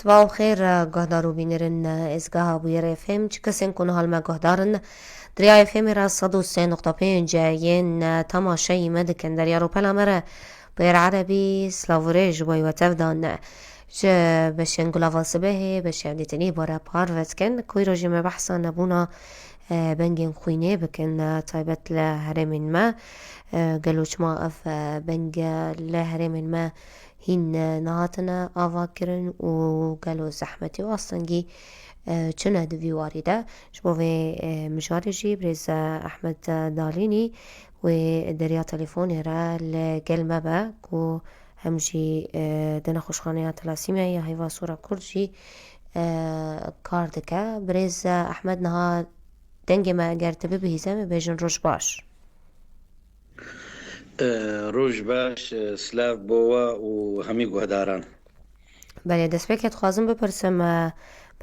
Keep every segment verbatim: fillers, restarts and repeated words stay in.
Sibav xêr, guhdar û bînerên êzgeha Bûyer F M, çi kesên ku niha li me guhdar in, di rêya F M re sed û sê nokta pênc yên temaşeyî me dikin. Derya rûpela me re Bûyer Erebî, silav û rê ji bo we tev dan. Ji beşên Gulava Sibehê, beşê Evdîtinî bo re parve dikin. Ku îro jî me behsa nebûna, e, bengên xwînê bikin, e, taybet li herêmên me. E, gelo çima ev, e, beng, e, li herêmên me hîn, e, nehatine avakirin û gelo zehmetî û astengî, e, çi ne di vî warî de? Ji bo vê, e, mijarê jî birêz, e, Ehmed, e, Dalînî wê di rêya telefonê re li gel me be ku hem jî, e, di nexweşxaneya Telasîmya ya Heyva Sor a Kurd jî, e, kar dike. Birêz, e, Ehmed, niha dengê me eger tu bibihîze, em ê bêjin roj baş. E, roj baş, e, silav bo we û hemî guhdaran. Belê, destpêkê dixwazim bipirsim, e,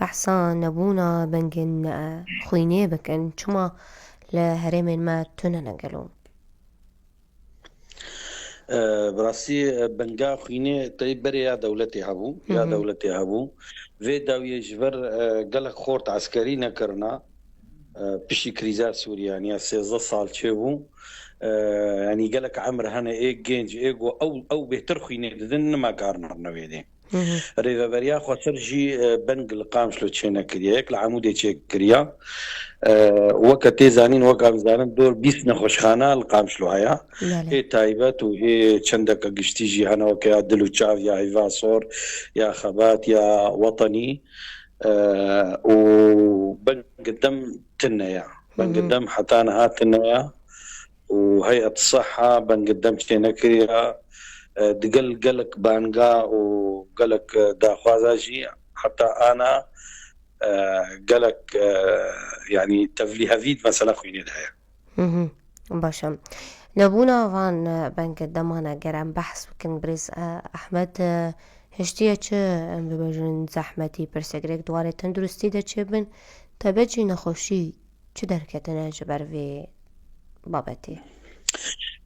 behsa nebûna bengên, e, xwînê bikin. Çima li herêmên me tune ne gelo? E, bi rastî, e, benga xwînê tey berê ya dewletê hebû, ya Hı hı. dewletê hebû. Vê dawiyê ji ber, e, gelek xort eskerî nekirina. E, piştî krîza Sûriyê, yanî ya sêzdeh sal çêbû. E, yanî gelek emir hene, ê genc, ê ku ew, ew bêhtir xwînê didin, nima karin herne wê dê. Hı hı. Rêveberiya Xweser jî, e, beng li Qamişlo çênekiriye. Yek li Amûdê çêkiriya. E, weke tê zanîn, weke em zanin, dor bîst nexweşxana li Qamişlo heye. Belê. Ê taybet û ê çendeke giştî jî hene, weke ya dil û çav, ya heyva sor, ya xebat, ya wetenî. E, û beng dem tune ya. Beng Hı hı. dem heta niha tune ya. Û Heyet Siha beng dem çênekiriya. E, digel gelek banga û gelek, e, daxwaza jî heta ana, e, gelek, e, yanî tevlîhevî di mesela xwînê de heye. Hı hı. Baş e. Nebûna van, e, beng deman eger em behs bikin, birêz, e, Ehmed, e, hiştiye çi, em bibêjin, zehmetî, pirsê girêk di warê tenduristî de çêbin, taybet jî nexweşî çi derketine ji ber vê babetê?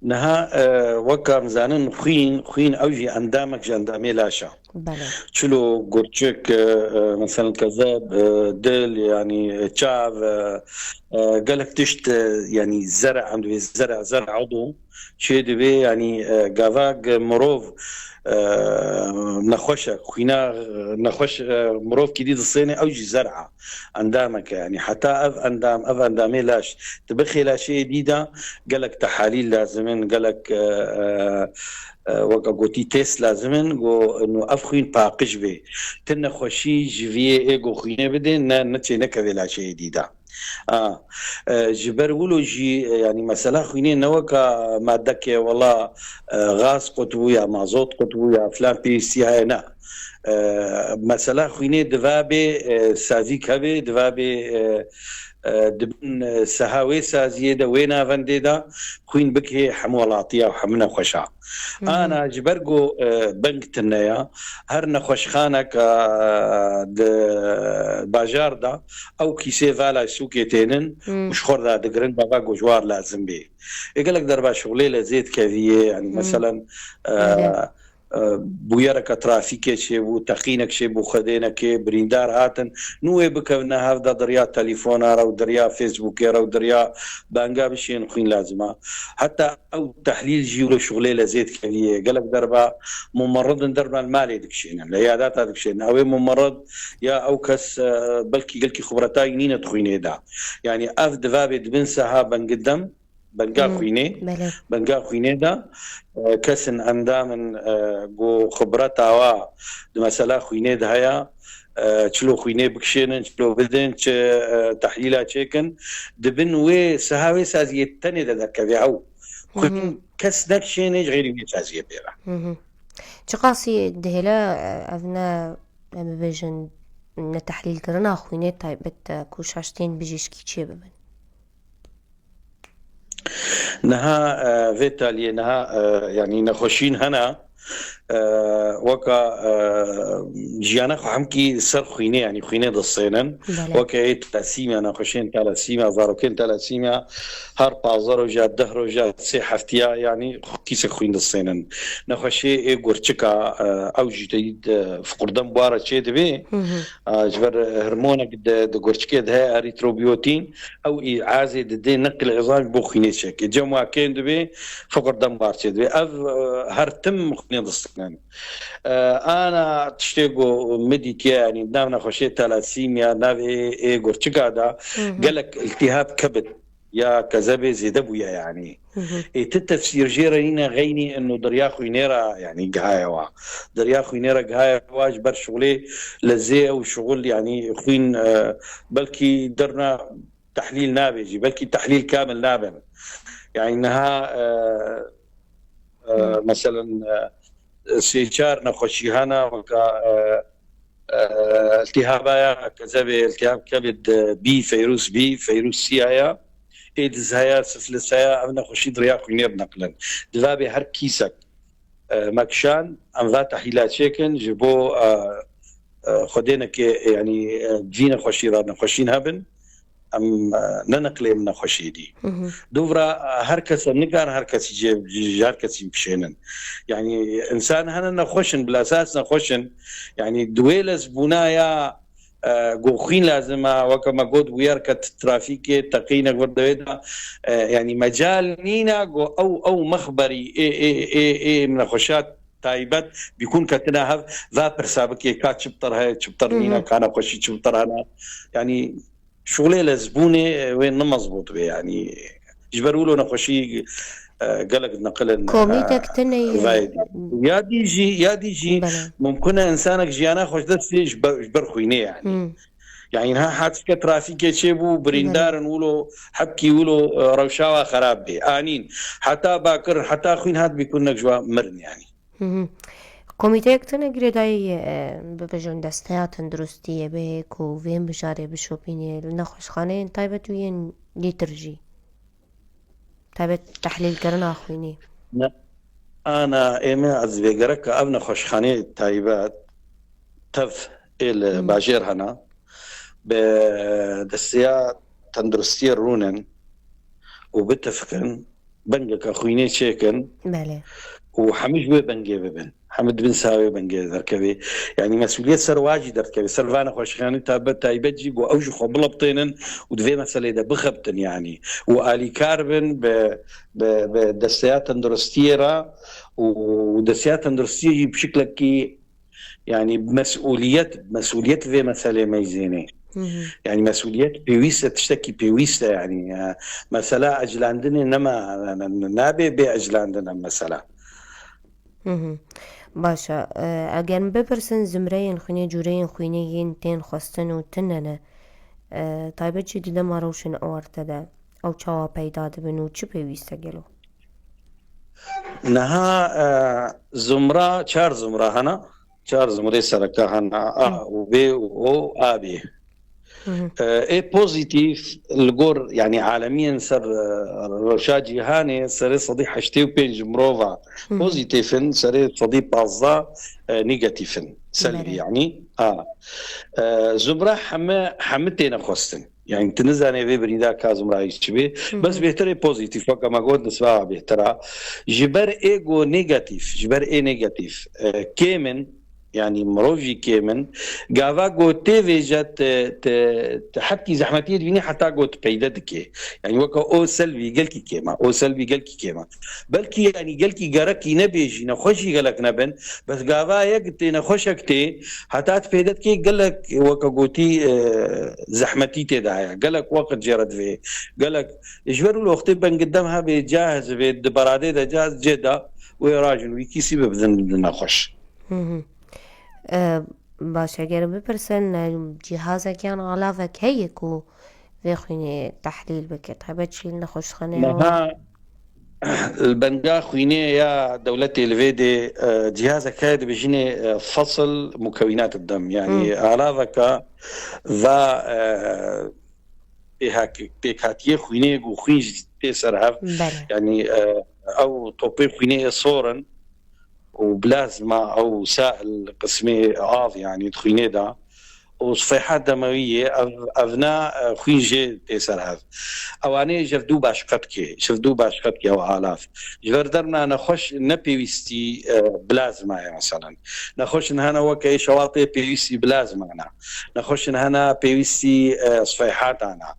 Niha, e, wek em zanin, xwîn, xwîn ew jî endamek ji endamê laş e. Belê. Çilo gurçik, e, e, meselen kezeb, e, dil, yanî, e, çav, e, e, gelek tişt, e, yanî zere, endê zere, zere edo çê dibê, yanî, e, gava ge mirov, e, nexweş e, xwîna, e, nexweş, e, mirov kîdî disêne, ew jî zere, endameke, yanî heta ev endam, ev endamê laş, tu bixê laşê dî de, gelek tehalîl lazim in, gelek, e, e, e, weke gotî test lazim in, go, no ev xwîn paqij bê. Ti nexweşî ji viyê ê go xwînê bidê, ne, ne çê nekevê laşê dî de. A, e, ji ber wilo jî, e, yanî mesela xwînê ne weka madeke wela, e, gaz qutbû ya mazot qutbû ya filan pêwîstî heye, ne. E, mesela xwînê diva bê, e, sazî kevê, diva bê, e, e, dibin, e, seha wê saziyê de, wê navendê de xwîn bikê hemû welatiya û hemû nexweşa. Hı hı. Ana ji ber ku, e, beng tune ya, her nexweşxanek, e, di bajar de ew kîsê vala sûkê tênin Hı. û ji xwe re dadigirin, gava ku ji war lazim bê. Ê gelek derba şixulê le zêd keviyê, yanî Hı. meselen, e, Belê. e, bûyereke trafîkê çêbû, teqînek çêbû, xwedênekê birîndar hatin. Nû wê bikevine hev de di riya telefona re û di riya Facebookê re û di riya banga bişên xwîn lazim e. Heta ew tehlîl jî wilo şixulê le zêd keviyê. Gelek derba mumerrid in derba li malê dikişênin, li eyadata dikişênin. Ew ê mumerrid ya ew kes, e, belkî gelkî xibreta wî nîne di xwînê de. Yanî ev diva bê di bin seha bengidem, benga Hmm, xwînê, belê. benga xwînê de, e, kesin endam in, e, ku xibreta wa di mesela xwînê de heye, e, çilo xwînê bikişênin, çilo bidin, çi, e, tehlîla çêkin, di bin wê seha wê saziyê tenê de derkeve ew. Xwîn Hı hı. kes nekişêne ji xêrî wê saziyê pê ve. Hı hı. Çiqasî dihêle, e, ev ne, em bibêjin, ne tehlîlkirina xwînê taybet, e, ku şaştiyên bijîşkî çê bibin? Niha, e, vê taliyê niha, e, yanî nexweşîn hene, e, weka, e, jiyana xwe hemkî ser xwînê, yanî xwînê distênin. Belê. Weke ê talasîmya, nexweşiyên talasîmya, zarokên talasîmya, her pazdeh roja, deh roja, sê heftiya, yanî kîsek xwîn distênin. Nexweşiyê ê gurçika, e, ew jî teyîd, e, fiqurdem buara çê dibê. Hı hı. E, ji ber hormonek di, di gurçikê de heye, erîtrobiyotîn, ew î azê didê neqil îzam ji bo xwînê çêke. Cem wa kêm dibê, fiqurdem buar çê dibê. Ev, e, her tim xwînê distênin. E, ana tiştê ku min dîtiye, yanî nav nexweşiyê talasîmya, nav ê, ê gurçika de Hı hı. gelek iltihab kebid ya kezebê zêde bûye, yanî. Hı hı. Ê ti tefsîr jê re nîne xeynî eno derya xwînê re, yanî, gihaye wa. Derya xwînê re gihaye wa ji ber şixulê lezê ew şixul, yanî, xwîn, e, belkî derna tehlîl nabe jî, belkî tehlîl kamil nabin. Yanî niha, e, e, Hı. meselen, e, sê çar nexweşî hene, weka, e, e, iltihaba ya kezebê, iltihab kebid, e, bî, feyrûs bî, feyrûs sî heye, êdiz heye, siflis heye, ev nexweşî di riya xwînê dineqilin. Divabê her kîsek, e, mekşan, em va tehlîla çêkin, ji bo, e, e, xwedêneke, yanî, e, vî nexweşî re nexweşîn hebin, em, e, neneqlê min nexweşiyê dî. Hı hı. Dûvra, e, her kes em nikarin her kesî cê, ji her kesî bişênin. Yanî însan hene nexweş in, bila esas nexweş in. Yanî di wê lezbûna ya, e, ku xwîn lazim e, weke me got bûyer ke trafîkê teqînek vir di wê de, e, yanî mecal nîne ku ew, ew mexberî ê, ê, ê, ê nexweşa taybet bîkûn ketine hev, va pirsa bike ka çi bitir heye, çi bitir Hı hı. nîne, ka nexweşî çi bitir hene. Yanî şûlê lezbûnê, e, wê ne mezbût be, yanî ji ber wilo nexweşî, e, gelek dineqilin, e, Komîtek tune ye. vayê dî. Ya dî jî, ya dî jî Belê. mumkun e însanek jiyana xwe ji dest bê ji ber, ji ber xwînê, yanî. Hı. Yanî niha hadiseke trafîkê çêbû, birîndar Belê. in wilo, hebkî wilo, e, rewşa wa xerab bê. Anîn. Heta bakir, heta xwîn hat bîkûn nek ji wa mirin, yanî. Hı hı. Komîteyek tune girêdayî, e, bibêjin desteya tenduristiyê bê ku vê mijarê bişopînê li nexweşxaneyên taybet û yên dîtir jî. Taybet tehlîlkirina xwînê. Ne, ana ême ez vê gerek ev nexweşxaneyê taybet tev ê li Hı. bajêr hene, bi desteya tenduristiyê rûnin û bitifiqin, bengeke xwînê çêkin Belê. û hemû ji wê bengê bibin. Hemû di bin sa wê bengê derkevê. Yanî mesûliyet ser wa jî derdikeve. Ser va nexweşxanê tabe-, taybet jî ku ew ji xwe bilebtênin û di vê meselê de bixebtin, yanî. Û alîkar bin bi, bi, bi desteya tenduristiyê re û desteya tenduristiyê jî bi şiklekî, yanî, mesûliyet, mesûliyet vê meselê meyzênê. Hı hı. Yanî mesûliyet pêwîst e, tiştekî pêwîst e, yanî, e, mesela eclandinê nema, ne, ne, ne, nabê bê eclandin em mesela. Hı hı. Baş e, e, eger min bipirsin zimreyên xwînê, cûreyên xwînê yên tên xwestin û tune ne, e, taybet jî di dema rewşên ewarte de ew çawa peyda dibin û çi pêwîst e gelo? Niha, e, zumra, çar zumra hene. Çar zumrê sereke hene. A Hı. û B û O, A B. Hı hı. E, ê pozîtîf li gor, yanî alemiyên ser, e, rewşa cîhanê serê sedî heştê û pênc ji mirova Hı hı. pozîtîf in, serê sedî pazdeh, e, negatîf in. Selbî Belê. yanî. A. E, zumra heme, heme têne xwestin. Yanî tu nizanê vê birînda ka zumrayî çi bê. Hı Bes hı. bêhtir ê pozîtîf, weke me got, nisba bêhtir a. Ji ber ê go negatîf, ji ber ê negatîf, e, kêm in, yanî mirov jî kêm in. Gava go tê vêje, te, te, te hebkî zehmetiyê dibînî heta go tu peyde dikê. Yanî weke o selbî gelkî kêm a, o selbî gelkî kêm a. Belkî, yanî, gelkî gerekî nebê jî, nexweş jî gelek nebin. Bes gava yek tê, nexweşek tê, heta tu peyde dikê gelek, weke gotî, e, zehmetî tê de heye. Gelek wext jê re divê. Gelek, ji ber wilo wextê bengidem hebê, cahiz bê, di beradê de cahiz cê de, wê rajin wî kîsî bibidin di nexweş. Hı hı. E, baş, eger bipirsin, e, cîhazek yan alavek heye ku vê xwînê tehlîl bike? Taybet jî li nexweşxaneya Niha li benga xwînê ya dewletê li vê dê, e, cihazek heye dibêjinê, e, fesil mukewînat dem. Yanî Hı. alaveke va, e, pêhak-, pêkhatiyê xwînê ku xwîn jî tê ser hev. Belê. Yanî, e, ew topê xwînê yê sor in. û bilazma ew sail qismê av, yanî di xwînê de û sifeyhat demewî yê ev, evna, e, xwîn jê tê ser ev. Ewanê ji ev dû başqe dikê, ji ev dû başqe dikê ew alav. Ji ber dermna nexweş ne pêwîstî, e, bilazma ye meselen. Nexweş niha ne weke şewatê pêwîstî bilazma ne. Nexweşin hene pêwîstî, e, sifeyhatan e.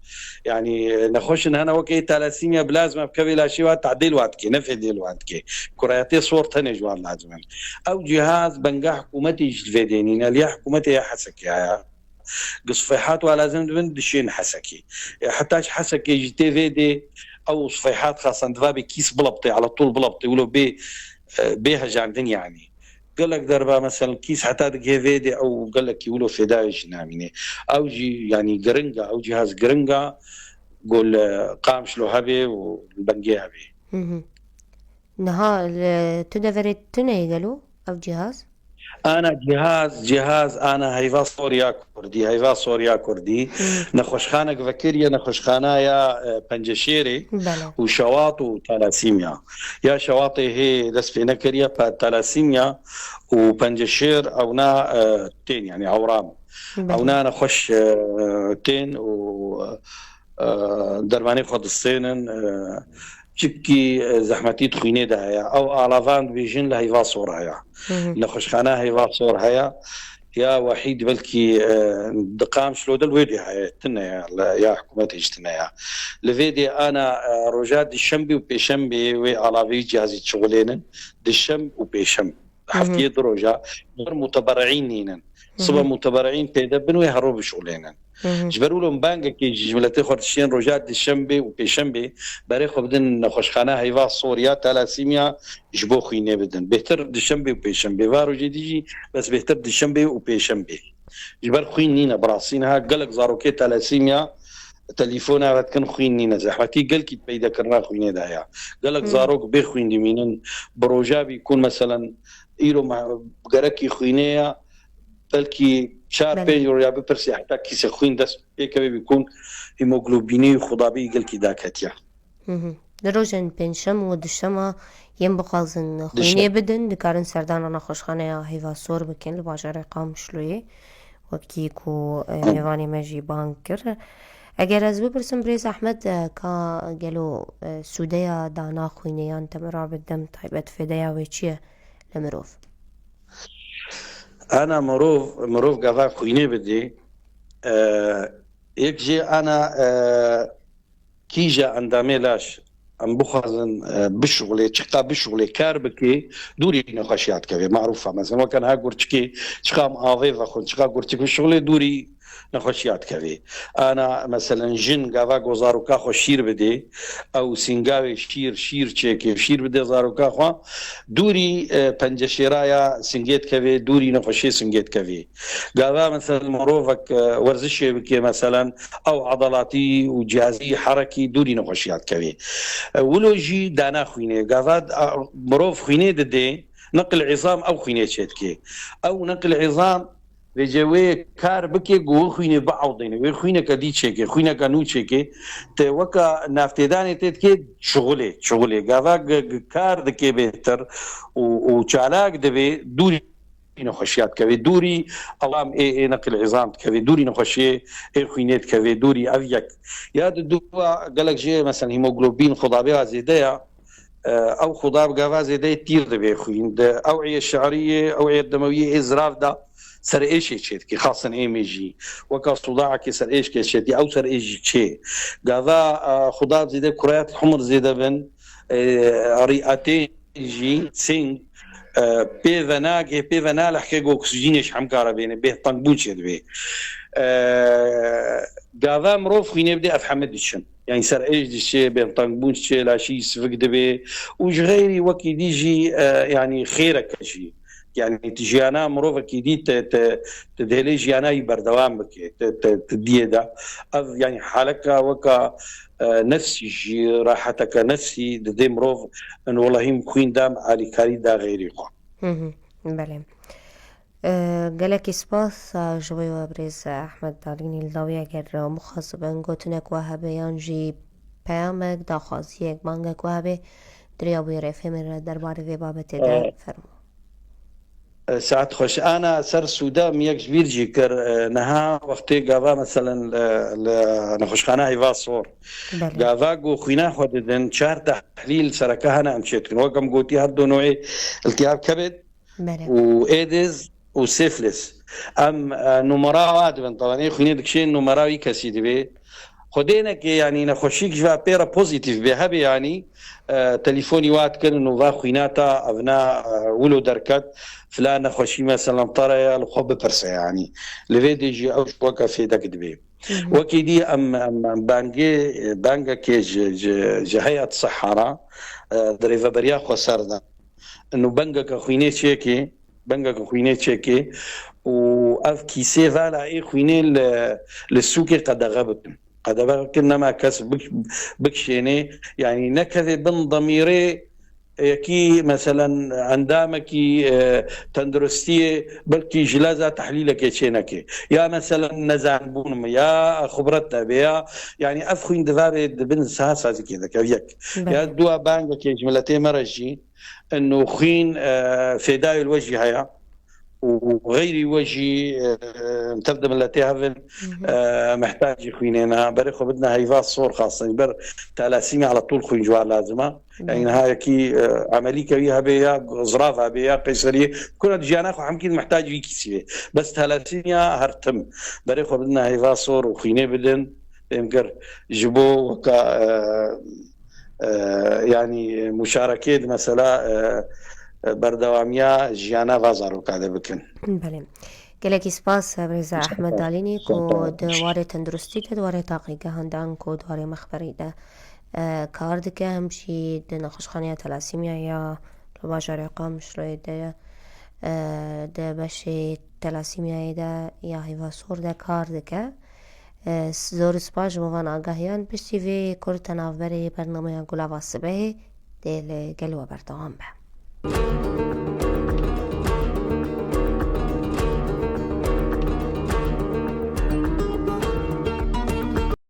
Yanî, e, nexweşin hene wekî talasîmya bilazma bi kevê laşê wa tadêl wa dike, ne fêdêl wa dike. Kureyatê sor tenê ji wan lazim in. Ew cihaz benga hikûmetê jî li vê dê nîne, liya hikûmetê ya Hesekê heye. Gi sifeyhat wa lazim dibin dişên Hesekê. E, heta ji Hesekê jî tê vê dê ew sifeyhat xasan diva bê kîs bilebtê, ala tol bilebtê, wilo bê, e, bê hejandin yanî. Gelek derba, meselen, kîs heta digihê vê dê ew gelekî wilo fêdayê jî namîne. Ew jî, yanî, giring e, ew cihaz giring e, ku li Qamişlo hebe û li Bengê hebe. Hı hı. Niha li tu deverê tune ye gelo ev cihaz? Ana cihaz, cihaz ana heyva sor ya Kurdî, heyva sor ya Kurdî. Hı. Nexweşxanek vekiriye, nexweşxana ya, e, Penceşêrê Bele. Û Şewat û Talasîmya. Ya Şewatê hê dest pê nekiriye, pa Talasîmya û Penceşêr ewna, e, tên, yanî ewram. Bele. Ewna nexweş, e, tên û, e, dermanê xwe distênin, e, çikî, e, zehmetî di xwînê de heye. Ew alavan dibêjin li heyva sor heye. Hı hı. Nexweşxana heyva sor heye. Ya Wehîd belkî, e, di Qamişlo de li wê dê heye, tune ye, li, ya hikûmetê jî tune ye. Li vê dê ana, e, roja dişembê û pêşembê wê alavê wî cihazî çixulênin. Dişemb û pêşemb. Hı hı. Heftiyê du roja. Ber muteberîn nînin. Hı hı. Sibe muteberîn pêde bin wê herû bişixulênin. Hı hı. Ji ber wilo bangekê jî ji miletê xwe dişên roja dişembê û pêşembê berê xwe bidin nexweşxana heyva sor ya talasîmya ji bo xwînê bidin. Bêhtir dişembê û pêşembê. Va rojê dî jî bes bêhtir dişembê û pêşembê. Ji ber xwîn nîne, bi rastî niha gelek zarokê talasîmya telefona ve dikin xwîn nîne. Zehmetî gelkî peydekirina xwînê de heye. Gelek Hmm. zarok bê xwîn dimînin. Bi roja bî kun meselen îro me-, gerekî xwînê ye, belkî çar Belê. pênc roja bipirsî heta kîsê xwîn dest pê kevê bî kun hemoglobînê û xudabî gelkî daketiye. Hı hı. Di rojên pêncşem û duşema yên bixwazin xwînê Duşem. bidin, dikarin serdana nexweşxaneya Heyva Sor bikin li bajarê Qamişloyê, wekî ku, e, Hı. mêvanê me jî bang kir. Eger ez bipirsim birêz Ehmed, e, ka gelo, e, sûdeya dana xwînê yan temera bi dem taybet fêdeya wê çi ye li mirov? Ana mirov, mirov gava xwînê bidê, e, yek jê ana, e, kîja endamê laş em bixwazin, e, bişuxulê, çiqa bişuxulê, kar bikê, dûrî nexweşiya dikevê. Marûf e. Mesela, weke niha gurçikê, çiqa em avê vexwin, çiqa gurçik bişuxulê, dûrî nexweşiya dikevê. Ana, meselen, jin gava ku zaroka xwe şîr bidê, ew sîngavê şîr, şîr çêkê, şîr bidê zaroka xwe, dûrî, e, penceşêraya singê dikevê, dûrî nexweşiyê singê dikevê. Gava, mesela, mirovek, e, werzişê bikê, mesela, ew edalatî û cihazî herekî dûrî nexweşiya dikevê. E, wilo jî dana xwînê. Gava, a, mirov xwînê didê, neqil îzam ew xwînê çêdikê. Ew neqil îzam vêce wê kar bikê ku wê xwînê biewdêne. Wê xwîneke dî çêkê, xwîneke nû çêkê. Te weka navtêdanê tê dikê şixulê, şixulê. Gava g-, g-, kar dikê bêhtir û, û çalak dibê dûrî nexweşiya dikevê. Dûrî elam ê, ê neqil îzam dikevê. Dûrî nexweşiyê ê xwînê dikevê. Dûrî ev yek. Ya di dû gelek jê, mesela, hemoglobîn xudabê wa zêde ya. E, ew xuda bi gava zêdeyê tîr dibê xwîn. Di ewiyê şe'riyê, ewiyê demewiyê ê zirav de serêşê çêdikê, xasin ê mêjî. Weka sudaekê serêşkê çêdikê, ew serêş jî çê. Gava, e, xuda zêde kureyat humur zêde bin, e, rîatê jî sing, e, pê venagê, pê venalehkê ku oksijînê ji hemkare bêne, bêhtengbûn çêdibê. E, gava mirov xwînê bidê, ev heme diçin. Yanî serêş diçê, bêhtengbûn diçê, laşî sivik dibê û ji xeyrî wekî dî jî, e, yanî xêreke jî. Yanî tu jiyana mirovekî dî te, te, te dihêlê jiyana wî berdewam bike, te, te, te diyê de. Ev yanî haleka weka, e, nefsî jî, raheteke nefsî didê mirov, in welahî min xwîn da, min alîkarî da xeyrî xwe. Hı hı, belê. E, gelekî spas, e, ji bo we birêz Ehmed Dalînî li dawî eger, e, bixwazibin gotinek we hebe yan jî peyamek, daxwaziyek, bangek we hebe, di riya wê rêfê min re derbarê vê babetê de E, fermo. E, Saet xweş. Ana ser sûde min yek ji bîr jî kir. E, niha wextê gava, meselen, li, li nexweşxana Heyva Sor. Belê. Gava ku xwîna xwe didin, çar tehlîl sereke hene em çê dikin. Wek em gotî, her du newê iltihab kebid Belê. û êdiz û siflis. Em, e, numara wa dibin. Taban ê xwînê dikişên numara wî kesî dibê. Xwedê neke, yanî nexweşîk ji va pê re pozîtîf bê, hebe, yanî, e, telîfonî wa dikin û va xwîna ta evna, e, wilo derket, filan nexweşî, meselen, tare ya, li xwe bipirse, yanî. Li vê dê jî ew ji weke fêdek dibê. Hı hı. Wekî dî em, em, em bangê, bangekê ji, ji, ji Heyet Siha re, e, di rêveberiya xweser de. Û bengeke xwînê çêkê, bengeke xwînê çêkê û ev kîsê vala ê xwînê li, li sûkê qedexe bikin. Qedexe bikin, nema kes bik-, bikişênê, yanî nekeve bin demîrê yekî, meselen, endamekî, e, tenduristiyê, belkî ji leza tehlîlekê çêneke. Ya, meselen, nezanbûn min, ya xibret nebe, ya, yanî ev xwîn divê di bin sa sazikê de, ev yek. Belê. Ya dua bangekê ji miletê me re jî, ino xwîn, e, fêdayê li we jî heye û xeyrî we jî, e, tev di miletê hevin, Hı hı. e, mehtacî xwînê ne. Berê xwe bidine Heyva Sor, xasten ber talasîmî ala tûl xwîn ji wan lazim e. Hı. Yani niha yekî, e, emelî kevî hebe ya zirav hebe ya qeyseriyê. Kuna jiyana xwe hemkî mehtacî vî kîsî bê. Bes talasîmî ya her tim. Berê xwe bidine Heyva Sor û xwînê bidin. Em kir ji bo weka, e, e, yanî muşarekê di mesela, e, e, berdewamiya jiyana va zaroka de bikin. Belê. Gelekî spas, birêza Ehmed Dalînî, ku di warê tenduristî de, di warê taqîgehan de, anku di warê mexberî de, e, kar dike, hem jî di nexweşxaneya telasîmya ya li bajarê Qamişloyê de, e, di beşê telasîmyayê de ya Heyva Sor de kar dike. E, zor spas ji bo van agahiyan. Piştî vê kurte navberê bernameya Gulava Sibehê dê li gel we berdewam be.